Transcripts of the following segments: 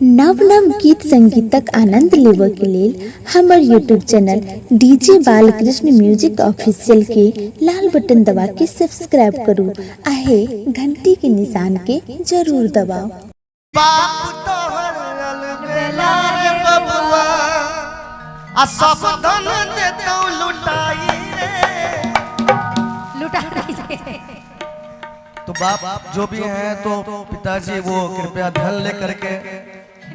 नव नव गीत संगीतक आनंद लेबऽ के लेल हमर YouTube channel DJ Balkrishna music official के लाल बटन दबा के सब्सक्राइब करू आ हे घंटी के निशान के जरूर दबाउ। बाप तोहर अलबेला रे बबुआ आ सब धन देतौ लुटाई रे। लुटा दीजिए। तो बाप जो भी हैं तो पिताजी वो कृपया धन लेकर के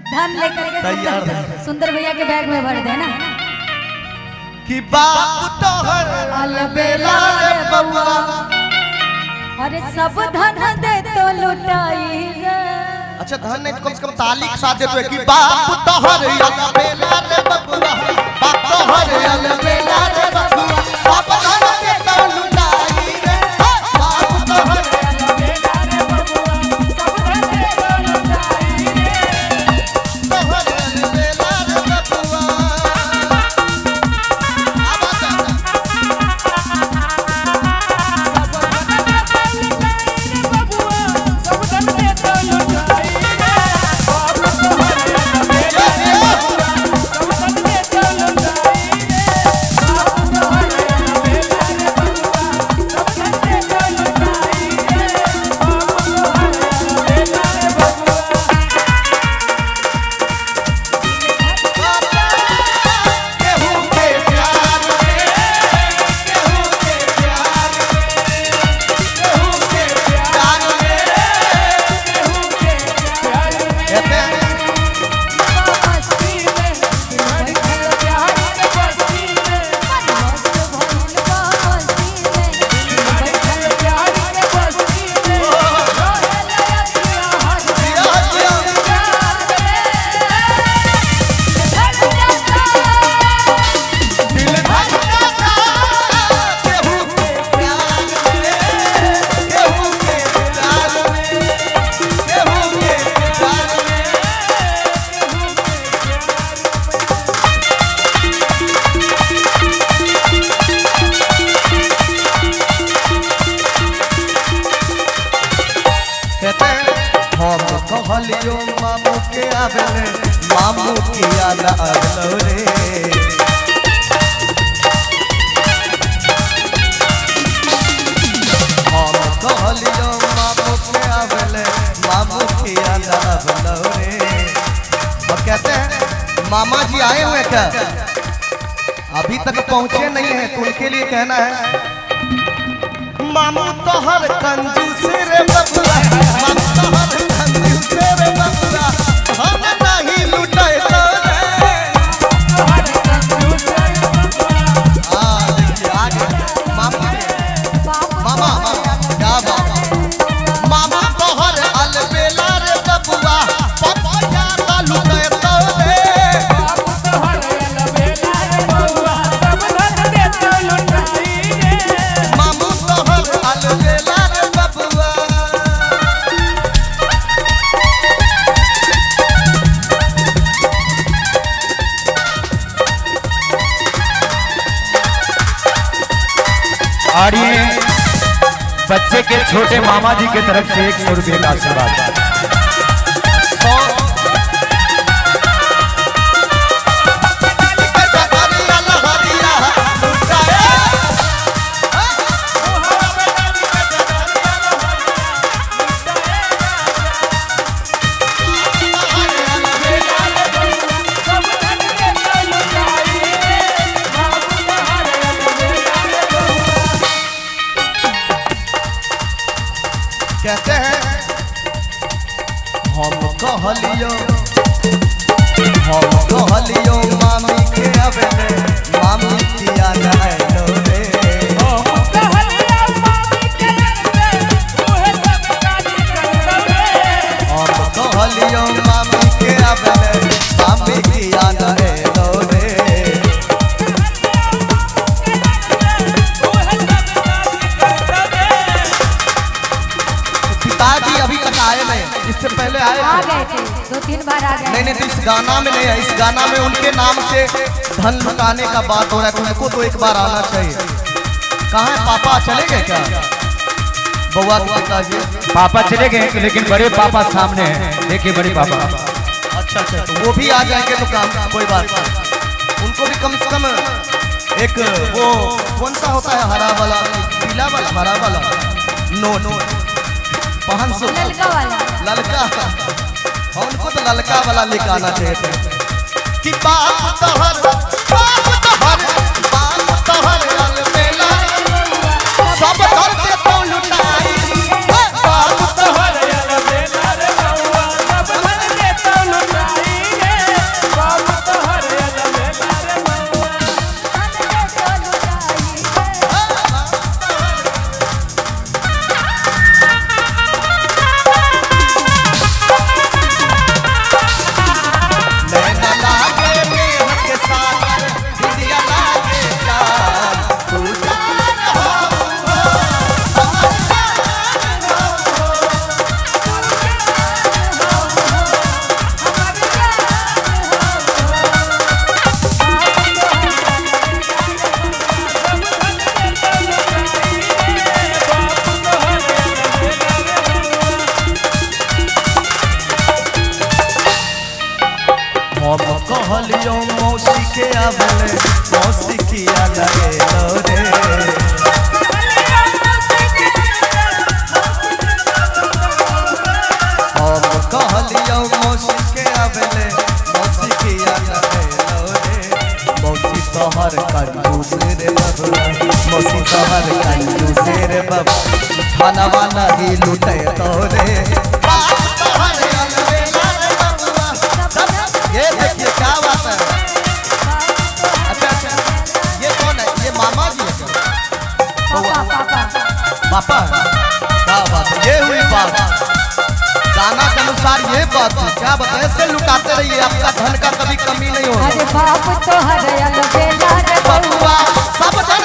धन लेकर के तैयार सुंदर, रहे। सुंदर भैया के बैग में भर देना। कि बाप तोहर अलबेला रे बबुआ अरे सब धन दे तो लुटाई रे। अच्छा धन नहीं तो कम से कम ताली के साथ देते कि बाप तोहर अलबेला रे बबुआ, बाप तोहर अलबेला रे बबुआ, बाप धन दे तो लुटाई रे, बाप तोहर अलबेला रे बबुआ, सब धन दे तो लुटाई रे। तोहर अलबेला रे बबुआ। आवाज आता। केहू के प्यार में, केहू के प्यार में, केहू के प्यार में, कहते हैं जिया जिया। दिल धड़कता केहू के प्यार में, केहू के प्यार में, केहू के प्यार में। कहते हैं हम कहलियो मामू के आवेले, मामू किया ना आवेलो रे। हम कहलियो मामू के आवेले, मामू किया ना आवेलो रे। और कहते हैं मामा जी आए हुए क्या, अभी तक पहुंचे नहीं है, तो उनके लिए कहना है मामू तोहर कंजूस रे बबुआ, मामू तोहर कंजूस रे बबुआ, हम नहीं लुटाए तो रे। हाँ, देखिए, आ गए। मामू के, मामा, मामा, क्या बात। मामा तोहर अलबेला रे बबुआ, पपैया ता लुटाए तो रे। मामू तोहर अलबेला रे बबुआ। और ये बच्चे के छोटे मामा जी के तरफ से 100 रुपये का आशीर्वाद। कहते हैं हम कहलियो, हम कहलियो मामी के आवेले, मामी किया ना आइलो रे। हम कहलियो मामी के आवेले, मामी किया ना आइलो रे। पिताजी अभी तक आए नहीं, इससे पहले आए आ थे। गए थे, 2-3 बार आ गए। नहीं नहीं, तो इस गाना में नहीं है, इस गाना में उनके नाम से धन लुटाने का बात हो रहा है, तो उनको तो एक बार आना चाहिए। कहाँ है पापा, चले गए क्या बउआ के पिताजी? पापा चले गए लेकिन बड़े पापा सामने हैं, देखिए बड़े पापा। अच्छा। अच्छा अच्छा, तो वो भी आ जाएंगे तो काम, कोई बात नहीं। उनको भी कम से कम एक वो कौन सा होता है, हरा वाला, पीला वाला, हरा वाला, नो नो 500 ललका वाला, ललका। हाँ, उनको तो ललका वाला लेकर आना चाहिए थे। कि बाप तोहर, बाप तोहर, बाप तोहर अलबेला, सब धर के तो लुटाई। बाप तोहर अलबेला रे बउआ, सब धन दे तो लुटाई रे। बाप तोहर अलबेला रे बउआ। धन दे तो लुटाई रे। नैना लागे मेह के सागर, बिंदिया लागे चाँद, तू जान हो, हमर जान हो। बाप तोहर अलबेला रे बउआ। हम कहलियो मौसी के आवले, मौसी किया लगेलो रे। हम कहलियो मौसी के आवले, मौसी किया लगेलो रे। मौसी तोहर कंजूस रे बबुआ, मौसी तोहर कंजूस रे बबुआ, खाना नहीं लुटे तो रे। बाप तोहर अलबेला रे बबुआ। ये देखिए क्या बात है। अच्छा अच्छा, ये कौन है? ये मामा जी है क्या? पापा पापा पापा है? क्या बात है, ये हुई बात। गाना के अनुसार ये बात है। क्या बात है, ऐसे लुटाते रहिए, आपका धन का कभी कमी नहीं होगा। अरे बाप तोहर अलबेला रे बउआ, बबुआ सब धन